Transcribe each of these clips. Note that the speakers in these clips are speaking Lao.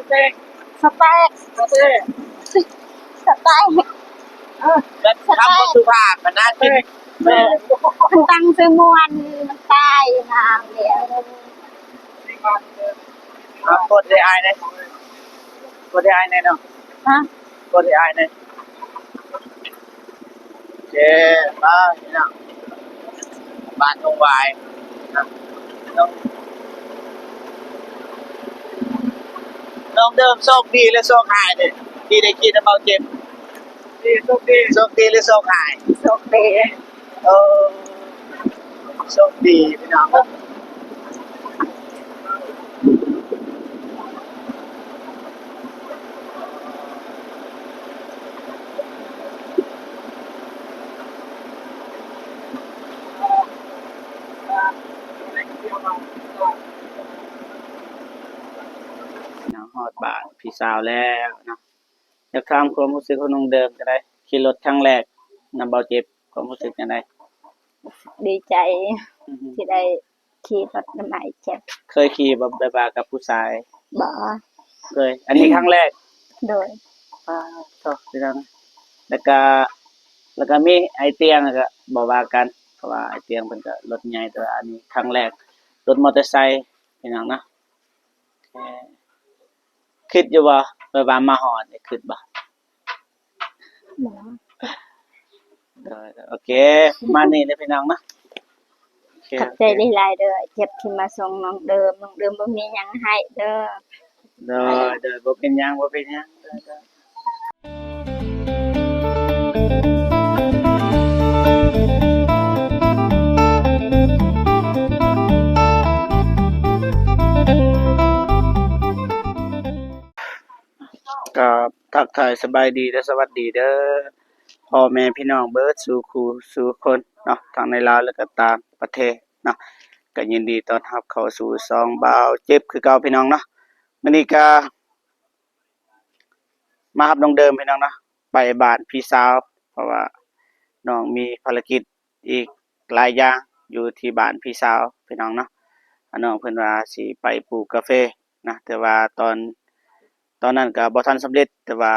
ສະແຕັກ ສະແຕັກ ສະແຕັກ ເອີ ແບບຄຳບໍ່ສຸພາບຫັ້ນນະ ກິນ ເອີ ມັນຕັ້ງຊື່ມ່ວນ ມັນຕາຍນານແລ້ວ. ເອົາ ກົດໃຫ້ອ້າຍແດ່ ກົດໃຫ້ອ້າຍແດ່ເນາະ ຮະ ກົດໃຫ້ອ້າຍແດ່. ໂອເຄ ໄປພີ່ນ້ອງ ບ້ານທົ່ງຫວາຍນະ. ນ້ອງ ນ້ອງເດີມໂຊກດີຫຼືໂຊກຮ້າຍເດ ທີ່ໄດ້ຂີ່ນຳເບົາເຈັບ? ໂຊກດີ ໂຊກດີຫຼືໂຊກຮ້າຍ? ໂຊກດີ. ເອີ ໂຊກດີພີ່ນ້ອງເອີຍ. ເນາະ ຮອດບ້ານພີ່ສາວແລ້ວເນາະ. ຢາກຖາມຄວາມຮູ້ສຶກຂອງນ້ອງເດີມຈັ່ງໃດ? ຂີ່ລົດຄັ້ງແລກນຳເບົາເຈັບ ຄວາມຮູ້ສຶກຈັ່ງໃດ? ດີໃຈ ອືຮຶ ທີ່ໄດ້ຂີ່ລົດນຳອ້າຍເຈັບ. ເຄີຍຂີ່ບໍ່ ແບບວ່າກັບຜູ້ຊາຍ? ບໍ່ເຄີຍ. ອັນນີ້ຄັ້ງແລກ? ໂດຍ. ປາດໂທ້ ພີ່ນ້ອງ ແລ້ວກະ ແລ້ວກະມີອ້າຍຕຽງ ແລ້ວກະບໍ່ວ່າກັນ ເພາະວ່າອ້າຍຕຽງເພິ່ນກະລົດໃຫຍ່ ແຕ່ວ່າອັນນີ້ຄັ້ງແລກ ລົດມໍເຕີໄຊພີ່ນ້ອງເນາະ. ຄິດຢູ່ບໍ່ ແບບວ່າມາຮອດນີ້ ຄິດບໍ່? ບໍ່. ໂດຍ ໂອເຄ ປະມານນີ້ເດີພີ່ນ້ອງເນາະ. ໂອເຄ ຂອບໃຈ ໂອເຄ ຫຼາຍໆເດີ ເຈັບທີ່ມາສົ່ງນ້ອງເດີມ. ນ້ອງເດີມບໍ່ມີຫຍັງໃຫ້ເດີ. ໂດຍ ໂດຍ ບໍ່ເປັນຫຍັງ ບໍ່ເປັນຫຍັງ ໂດຍ ໂດຍ. ກາບທັກທາຍສະບາຍດີ ແລະ ສະຫວັດດີເດີ ພໍ່ແມ່ພີ່ນ້ອງເບິດສູ່ຄູ່ສູ່ຄົນເນາະ ທັງໃນລາວ ແລະ ກໍຕ່າງປະເທດເນາະ. ກໍຍິນດີຕ້ອນຮັບເຂົ້າສູ່ຊ່ອງບ່າວເຈັບຄືເກົ່າ ພີ່ນ້ອງເນາະ. ມື້ນີ້ກະມາຮັບນ້ອງເດີມ ພີ່ນ້ອງເນາະ ໄປບ້ານພີ່ສາວ ເພາະວ່ານ້ອງມີພາລະກິດ ອີກຫຼາຍຢ່າງຢູ່ທີ່ບ້ານພີ່ສາວ ພີ່ນ້ອງເນາະ. ນ້ອງເພິ່ນວ່າຊິໄປປູກກາເຟນະ ແຕ່ວ່າຕອນ ຕອນນັ້ນກໍບໍ່ທັນສຳເລັດ ແຕ່ວ່າ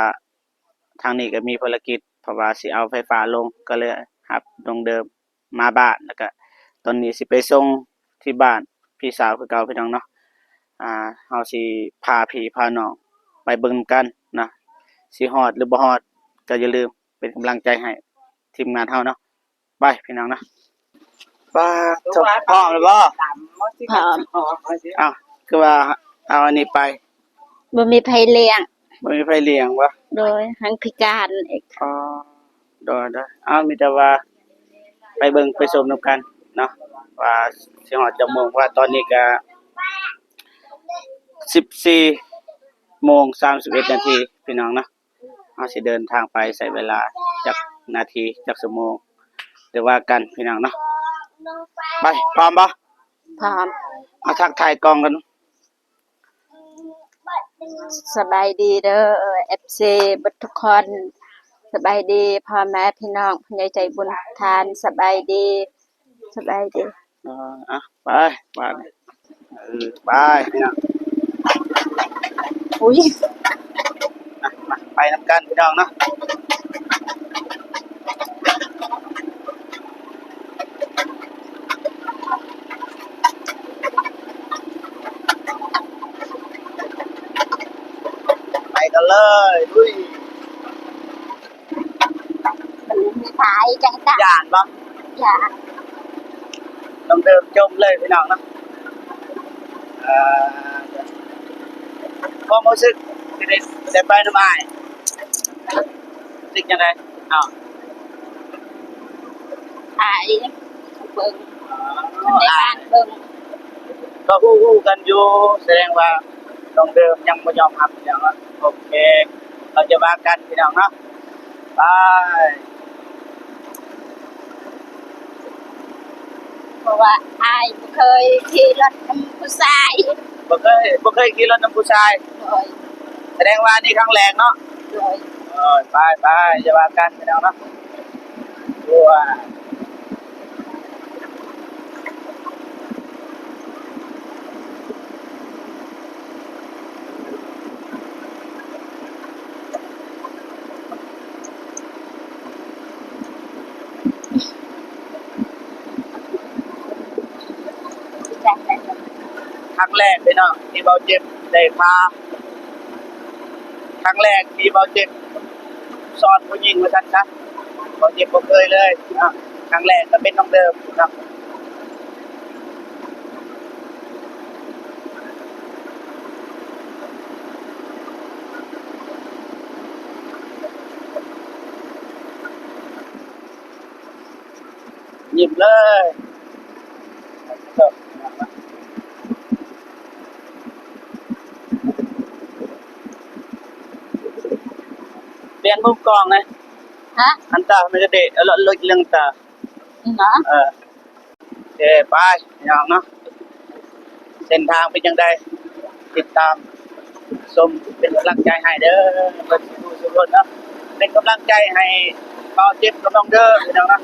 ທາງນີ້ກໍມີພາລະກິດ ເພາະວ່າຊິເອົາໄຟຟ້າລົງ ກໍເລີຍຮັບນ້ອງເດີມມາບ້ານ ແລ້ວກໍຕອນນີ້ຊິໄປສົ່ງທີ່ບ້ານພີ່ສາວຄືເກົ່າ ພີ່ນ້ອງເນາະ. ອ່າ ເຮົາຊິພາພີ່ພານ້ອງໄປເບິ່ງນຳກັນນະ ຊິຮອດຫຼືບໍ່ຮອດ ກໍຢ່າລືມເປັນກຳລັງໃຈໃຫ້ທີມງານເຮົາເນາະ. ໄປພີ່ນ້ອງເນາະ. ປ້າ ພ້ອມແລ້ວບໍ່? ພ້ອມ. ອ້າວ ຄືວ່າເອົາອັນນີ້ໄປ? ບໍ່ມີໃຜລ້ຽງ. ບໍ່ມີໃຜລ້ຽງບໍ່? ໂດຍ ທັງພິການອີກ. ອໍ ໂດຍໆ. ເອົາ ມີແຕ່ວ່າໄປເບິ່ງໄປຊົມນຳກັນເນາະ ວ່າຊິຮອດຈັກໂມງ ເພາະວ່າຕອນນີ້ກະສິບສີ່ໂມງສາມສິບເອັດນາທີ ພີ່ນ້ອງເນາະ. ເຮົາຊິເດີນທາງໄປໃຊ້ເວລາຈັກນາທີ ຈັກຊົ່ວໂມງ ດຽວວ່າກັນພີ່ນ້ອງເນາະ. ໄປ ພ້ອມບໍ່? ພ້ອມ. ເອົາ ທັກທາຍກ້ອງກັນ. ສະບາຍດີເດີ ເອັຟຊີ ເບິດທຸກຄົນ. ສະບາຍດີພໍ່ແມ່ພີ່ນ້ອງ ຜູ້ໃຫຍ່ໃຈບຸນທຸກທ່ານ. ສະບາຍດີ. ສະບາຍດີ. ເອີ ອ່ະ ໄປ ບາດນີ້ ເອີ ໄປພີ່ນ້ອງ. ອຸ້ຍ ມາ ມາ ໄປນຳກັນພີ່ນ້ອງເນາະ. ໄປກັນເລີຍ ລຸຍ. ມັນມີພາຍຈັງກະ ຢ້ານບໍ່? ຢ້ານ. ຕ້ອງເດີນຈົມເລີຍພີ່ນ້ອງເນາະ. ເອີ ຄວາມຮູ້ສຶກທີ່ໄດ້ ໄດ້ໄປນຳອ້າຍ ຮູ້ສຶກຈັ່ງໃດ? ເອົາ ອ້າຍເບິ່ງ ອໍ ຄົນໃນບ້ານເບິ່ງ ກໍຮູ້ໆກັນຢູ່ ສະແດງວ່ານ້ອງເດີມຍັງບໍ່ຍອມຮັບຫຍັງເນາະ. ໂອເຄ ເຮົາຈະວ່າກັນພີ່ນ້ອງເນາະ. ໄປ. ເພາະວ່າອ້າຍບໍ່ເຄີຍຂີ່ລົດນຳຜູ້ຊາຍ. ບໍ່ເຄີຍ ບໍ່ເຄີຍຂີ່ລົດນຳຜູ້ຊາຍ. ໂດຍ. ສະແດງວ່າອັນນີ້ຄັ້ງແລກເນາະ. ໂດຍ. ໂອ້ຍ ໄປໆ ຢ່າວ່າກັນພີ່ນ້ອງເນາະ. ໂອ້ຍ. ຄັ້ງແລກເລີຍເນາະ ທີ່ເບົາເຈັບໄດ້ພາ ຄັ້ງແລກທີ່ເບົາເຈັບສອນຜູ້ຍິງວ່າຊັ້ນຊະ ເບົາເຈັບບໍ່ເຄີຍເລີຍເນາະ ຄັ້ງແລກກໍເປັນນ້ອງເດີມເນາະ. ຍິ້ມເລີຍ ປ່ຽນມຸມກ້ອງນະ ຮະ ອັນຕາມັນກະເດ ເອົາລະ ເລື່ອງຕາ ອືມ ເອີ. ໂອເຄ ໄປພີ່ນ້ອງເນາະ ເສັ້ນທາງເປັນຈັ່ງໃດ ຕິດຕາມຊົມ ເປັນກຳລັງໃຈໃຫ້ເດີ ເບິດສູ່ຜູ້ສູ່ຄົນເນາະ ເປັນກຳລັງໃຈໃຫ້ເບົາເຈັບກັບນ້ອງເດີ ພີ່ນ້ອງເນາະ.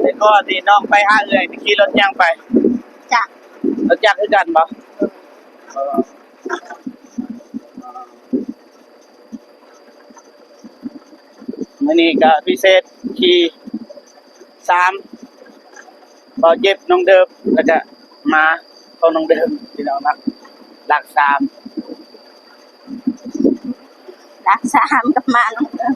ແຕ່ກ່ອນນີ້ນ້ອງໄປຫາເອື້ອຍ ໄປຂີ່ລົດຫຍັງໄປ? ຈັກ ລົດຈັກຄືກັນບໍ່? ເອີ. ມື້ນີ້ກໍພິເສດ ຂີ່ສາມ ເບົາເຈັບ ນ້ອງເດີມ ແລ້ວກະໝາຂອງນ້ອງເດີມ ພີ່ນ້ອງນະ ຫຼັກສາມ ຫຼັກສາມກັບໝານ້ອງເດີມ.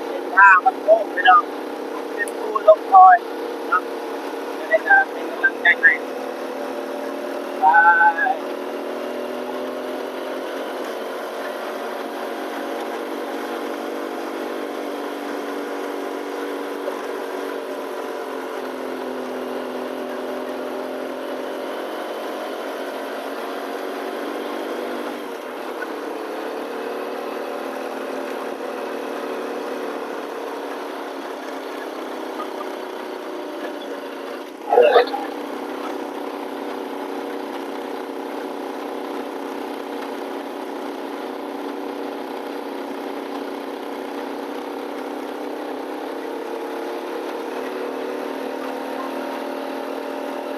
ເສັ້ນທາງມັນໂຄ້ງພີ່ນ້ອງ ເປັນພູລົງດອຍເນາະ ຈັ່ງໃດກໍເປັນກຳລັງໃຈໃຫ້ ບາຍ.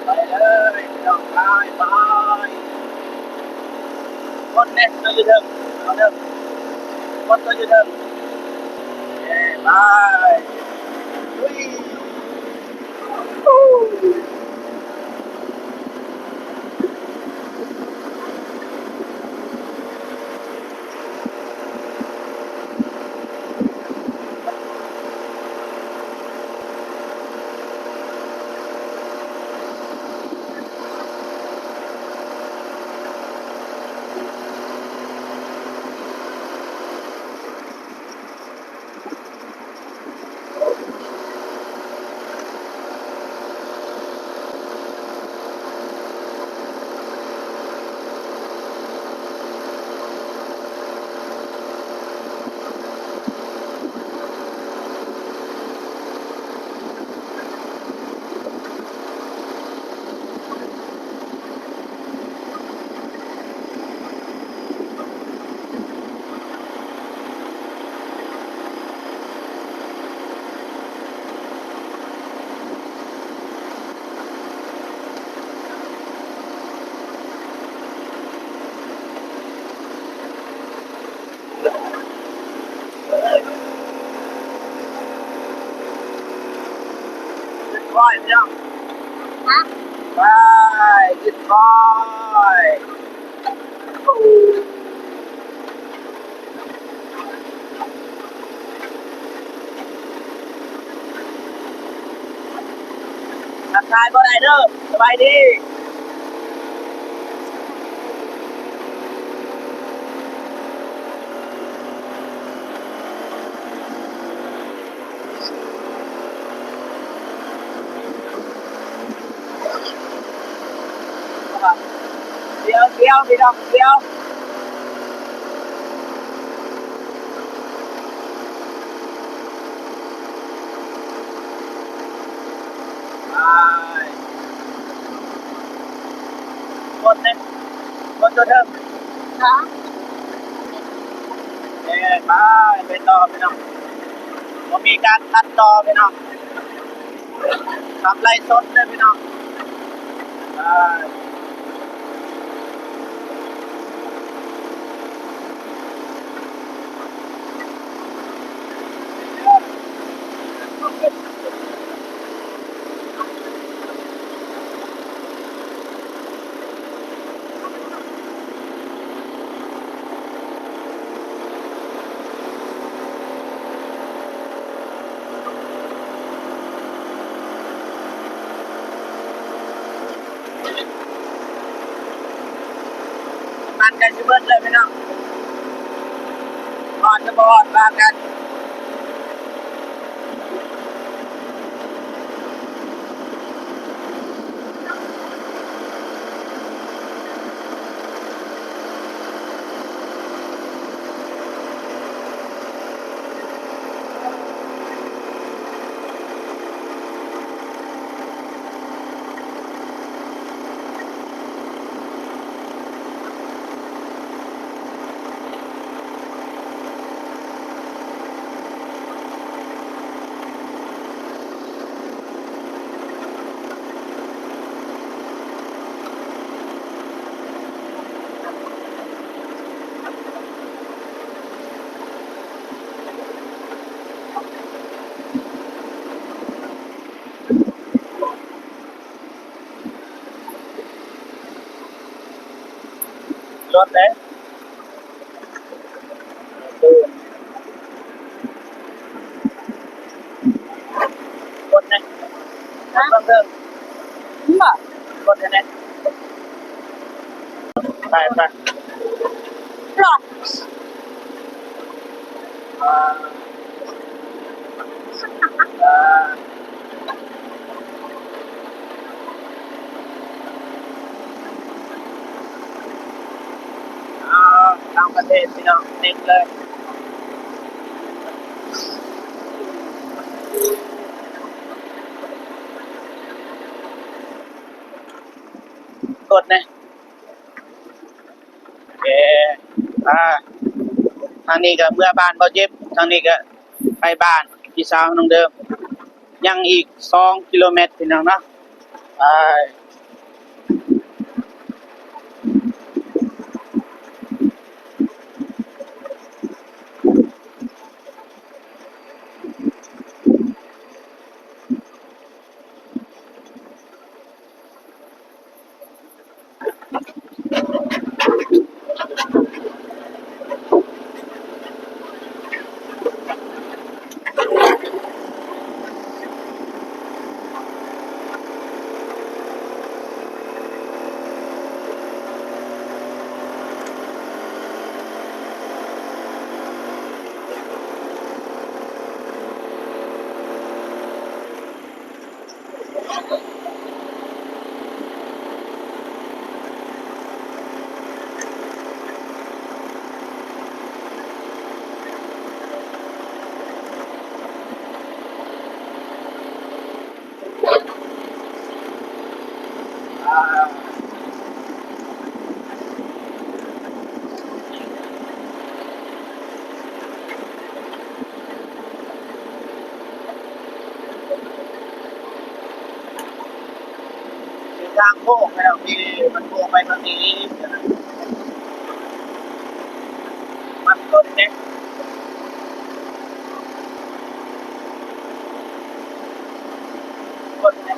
ໄປເລີຍພີ່ນ້ອງ ໄປ ໄປ ຄົນເດັດຕົວຢູ່ເທິງ ເອົາເດີ ຄົນຕົວຢູ່ເທິງ ເອີ ໄປ ລຸຍ. ໄປ ໄປ ຂຶ້ນຄອຍ. ທັກທາຍບໍ່ໄດ້ເດີ. ສະບາຍດີ. ດຽວ ດຽວ ພີ່ນ້ອງ ດຽວ. ໄປ ກົດເດ້ ກົດຕົວເທິງ. ເອີ ໄປ ໄປຕໍ່ພີ່ນ້ອງ. ບໍ່ມີການຕັດຕໍ່ພີ່ນ້ອງ. ທຳໄລສົດເດີພີ່ນ້ອງ. ນ້ຳມັນໃກ້ຊິເບິດແລ້ວພີ່ນ້ອງ. ຮອດຫຼືບໍ່ຮອດວ່າກັນ. ລົດເດ້. ກົດແນ່ ຮະ? ກົດເບິ່ງເບິ່ງ ມັນບໍ່ ກົດແນ່ໆ ໄປ ໄປ ລອດ ອ່າ ອ່າ ອ້າວ ຕ່າງປະເທດພີ່ນ້ອງ ເຕັມເລີຍ. ກົດແນ່. ເອ ອ່າ ທາງນີ້ກະເມືອບ້ານບໍ່ເຈັບ ທາງນີ້ກະໄປບ້ານພີ່ສາວນ້ອງເດີມ ຍັງອີກສອງກິໂລແມັດພີ່ນ້ອງເນາະ ໄປ. ເປັນທາງໂຄ້ງແລ້ວ ທີ່ມັນໂຄ້ງໄປທາງນີ້ ມັນກົດແນ່ ກົດແນ່.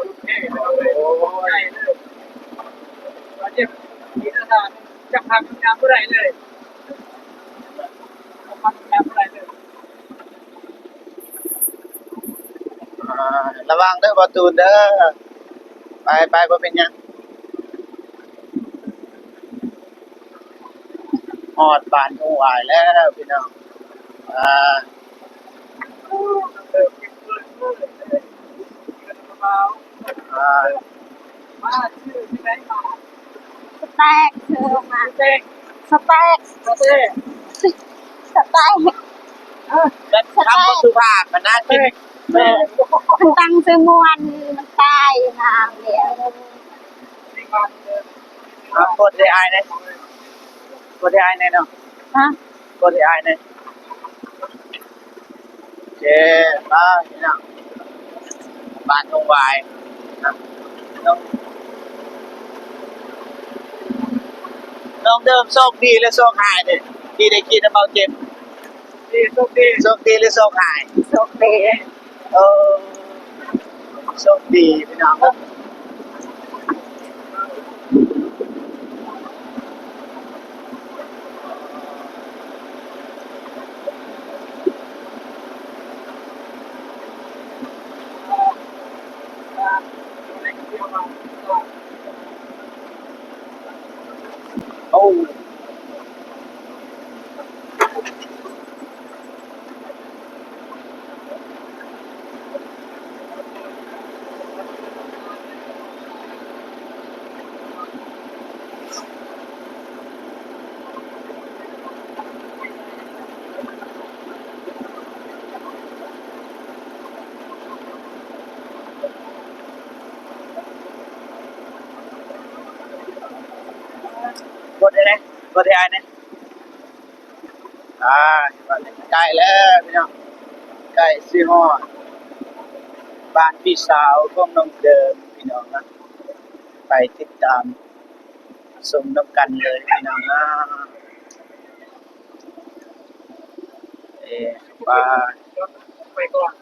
ໂອ້ຍ ຈັບພັກຈັບຍາມບໍ່ໄດ້ເລີຍ ຈັບພັກຈັບຍາມບໍ່ໄດ້ເລີຍ. ອ່າ ລະວັງເດີບໍ່ຕູນເດີ. ໄປໆ ບໍ່ເປັນຫຍັງ. ຮອດບ້ານຫົວຫວາຍແລ້ວພີ່ນ້ອງ. ອ່າ ອ່າ ສະແຕັກ ຊື່ອອກມາ ສະແຕັກ ສະແຕັກ ສະແຕັກ ສະແຕັກ ເອີ ແບບຄຳບໍ່ສຸພາບຫັ້ນນະ. ແມ່ນ ມັນຕັ້ງຊື່ມ່ວນ ມັນຕາຍນານແລ້ວ. ອ່າ ກົດໃຫ້ອ້າຍແດ່ ກົດໃຫ້ອ້າຍແດ່ເນາະ. ຮະ? ກົດໃຫ້ອ້າຍແດ່. ໂອເຄ ໄປພີ່ນ້ອງ ບ້ານດົງຫວາຍ. ນ້ອງ ນ້ອງເດີມໂຊກດີຫຼືໂຊກຮ້າຍເດ ທີ່ໄດ້ຂີ່ນຳເບົາເຈັບ? ໂຊກດີ ໂຊກດີຫຼືໂຊກຮ້າຍ? ໂຊກດີ. ເອີ ໂຊກດີພີ່ນ້ອງເອີຍ. ໂອ້. ກົດໃຫ້ແດ່ ກົດໃຫ້ອ້າຍແດ່. ອ່າ ໃກ້ແລ້ວພີ່ນ້ອງ ໃກ້ຊິຮອດບ້ານພີ່ສາວຂອງນ້ອງເດີມພີ່ນ້ອງນະ. ໄປຕິດຕາມຊົມນຳກັນເລີຍພີ່ນ້ອງນະ. ເອ ໄປ ໄປກ່ອນ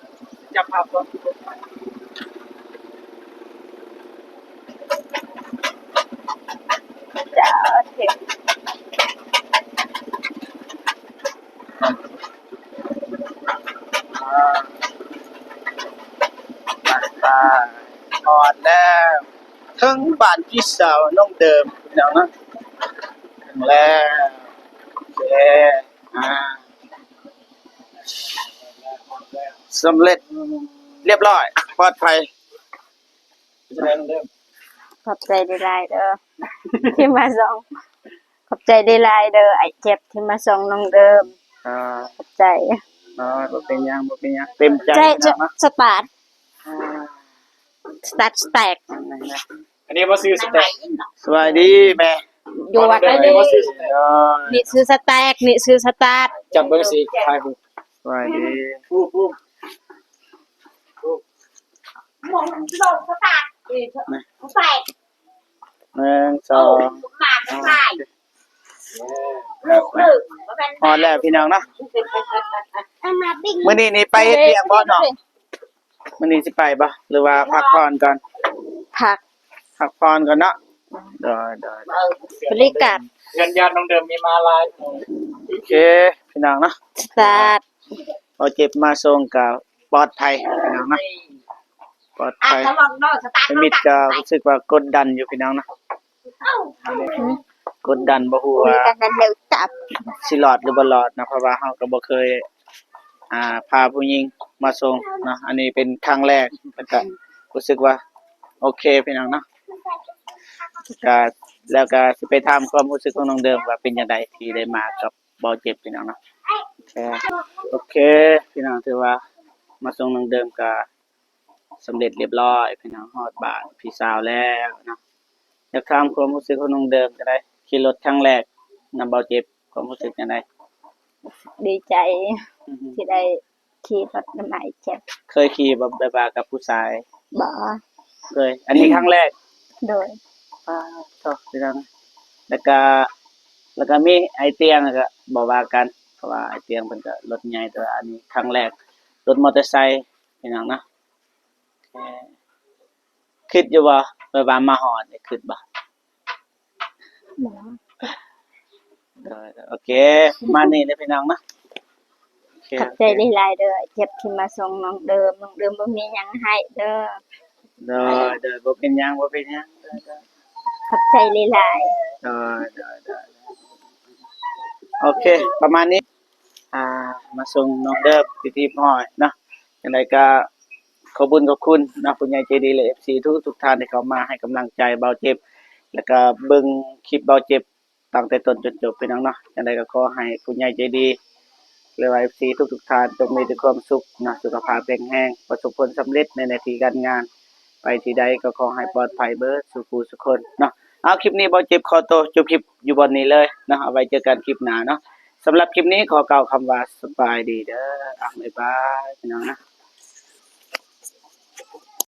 ຈັບພາບກ່ອນ. ຈ້າ ໂອເຄ ໄປ ໄປ ຮອດແລ້ວ ເຖິງບ້ານພີ່ສາວນ້ອງເດີມພີ່ນ້ອງເນາະ. ເຖິງແລ້ວ ໂອເຄ ອ່າ ສຳເລັດ ລຽບລ້ອຍ ປອດໄພ. ຂອບໃຈຫຼາຍໆເດີ ທີ່ມາສົ່ງ. ຂອບໃຈຫຼາຍໆເດີ ອ້າຍແຈັບ ທີ່ມາສົ່ງນ້ອງເດີມ. ອ່າ ຂອບໃຈ. ບໍ່ເປັນຫຍັງ ບໍ່ເປັນຫຍັງ ເຕັມໃຈ. ໃຈ ເນາະ ສະຕາດ ອ່າ ສະຕາດ ສະແຕັກ. ອັນນີ້ບໍ່ຊື່ສະແຕັກ. ສະບາຍດີແມ່. ຢູ່ວັດ ອັນນີ້ບໍ່ຊື່ສະແຕັກ. ນີ້ຊື່ສະແຕັກ ນີ້ຊື່ສະຕາດ. ຈັບເບິ່ງຊິ ຖ່າຍຮູບ. ສະບາຍດີ. ໜຶ່ງ ສອງ ຮອດແລ້ວພີ່ນ້ອງເນາະ. ມື້ນີ້ນີ້ໄປເຮັດວຽກບໍ່ນ້ອງ? ມື້ນີ້ຊິໄປບໍ່ ຫຼືວ່າພັກຜ່ອນກ່ອນ? ພັກ ພັກຜ່ອນກ່ອນເນາະ. ໂດຍ ໂດຍ ບໍລິການ ຍາດໆ ນ້ອງເດີມມີມາຫຼາຍ. ໂອເຄ ພີ່ນ້ອງເນາະ ສາດ ເອົາເຈັບມາສົ່ງກໍປອດໄພ ພີ່ນ້ອງເນາະ ປອດໄພ. ແອດມິດກໍຮູ້ສຶກວ່າກົດດັນຢູ່ ພີ່ນ້ອງເນາະ ກົດດັນ ບໍ່ຮູ້ວ່າຊິລອດຫຼືບໍ່ລອດເນາະ ເພາະວ່າເຮົາກໍບໍ່ເຄີຍ ອ່າ ພາຜູ້ຍິງມາສົ່ງເນາະ ອັນນີ້ເປັນຄັ້ງແລກ ແລ້ວກະຮູ້ສຶກວ່າໂອເຄ ພີ່ນ້ອງເນາະ ກະ ແລ້ວກະຊິໄປຖາມຄວາມຮູ້ສຶກຂອງນ້ອງເດີມວ່າເປັນຈັ່ງໃດທີ່ໄດ້ມາກັບບ່າວເຈັບ ພີ່ນ້ອງເນາະ. ໂອເຄ ໂອເຄ ພີ່ນ້ອງ ຖືວ່າມາສົ່ງນ້ອງເດີມກະສຳເລັດລຽບຮ້ອຍ ພີ່ນ້ອງ ຮອດບ້ານພີ່ສາວແລ້ວເນາະ. ຢາກຖາມຄວາມຮູ້ສຶກຂອງນ້ອງເດີມຈັ່ງໃດ ຂີ່ລົດຄັ້ງແລກນຳບ່າວເຈັບ ຄວາມຮູ້ສຶກຈັ່ງໃດ? ດີໃຈ ອືຮຶ ທີ່ໄດ້ຂີ່ລົດນຳອ້າຍເຈັບ. ເຄີຍຂີ່ບໍ່ ແບບວ່າກັບຜູ້ຊາຍ? ບໍ່ເຄີຍ ອັນນີ້ຄັ້ງແລກ. ໂດຍ. ປາດໂທ້ ພີ່ນ້ອງ ແລ້ວກະ ແລ້ວກະມີອ້າຍຕຽງ ແລ້ວກະບໍ່ວ່າກັນ ເພາະວ່າອ້າຍຕຽງເພິ່ນກະລົດໃຫຍ່ ແຕ່ວ່າອັນນີ້ຄັ້ງແລກ ລົດມໍເຕີໄຊ ພີ່ນ້ອງເນາະ. ຄິດຢູ່ບໍ່ ແບບວ່າມາຮອດນີ້ ຄິດບໍ່? ບໍ່. ໂອເຄ ປະມານນີ້ເດີພີ່ນ້ອງເນາະ. ໂອເຄ ຂອບໃຈ ໂອເຄ ຫຼາຍໆເດີ ເຈັບທີ່ມາສົ່ງນ້ອງເດີມ ນ້ອງເດີມບໍ່ມີຫຍັງໃຫ້ເດີ. ໂດຍ ໂດຍ ບໍ່ເປັນຫຍັງ ບໍ່ເປັນຫຍັງ ໂດຍ ໂດຍ ຂອບໃຈຫຼາຍໆ. ໂດຍ ໂດຍ ໂດຍ ໂອເຄ ປະມານນີ້ ອ່າ ມາສົ່ງນ້ອງເດີມເປັນທີ່ຮຽບຮ້ອຍເນາະ. ຈັ່ງໃດກໍ ຂອບບຸນຂອບຄຸນເນາະ ຜູ້ໃຫຍ່ໃຈດີ ແລະ ເອັຟຊີ ທຸກໆທ່ານທີ່ເຂົ້າມາໃຫ້ກຳລັງໃຈບ່າວເຈັບ ແລ້ວກໍເບິ່ງຄລິບບ່າວເຈັບຕັ້ງແຕ່ຕົ້ນຈົນຈົບ ພີ່ນ້ອງເນາະ. ຈັ່ງໃດກໍຂໍໃຫ້ຜູ້ໃຫຍ່ໃຈດີ ຫຼືວ່າ ເອັຟຊີ ທຸກໆທ່ານ ຈົ່ງມີແຕ່ຄວາມສຸກເນາະ ສຸຂະພາບແຂງແຮງ ປະສົບຜົນສຳເລັດໃນໜ້າທີ່ການງານ ໄປທີ່ໃດກໍຂໍໃຫ້ປອດໄພເບິດສູ່ຜູ້ສູ່ຄົນເນາະ. ເອົາ ຄລິບນີ້ບ່າວເຈັບຂໍໂຕຈົບຄລິບຢູ່ບ່ອນນີ້ເລີຍເນາະ ເອົາໄວ້ເຈີກັນຄລິບໜ້າເນາະ. ສຳລັບຄລິບນີ້ຂໍກ່າວຄຳວ່າສະບາຍດີເດີ ອາ ບາຍບາຍ ພີ່ນ້ອງເນາະ.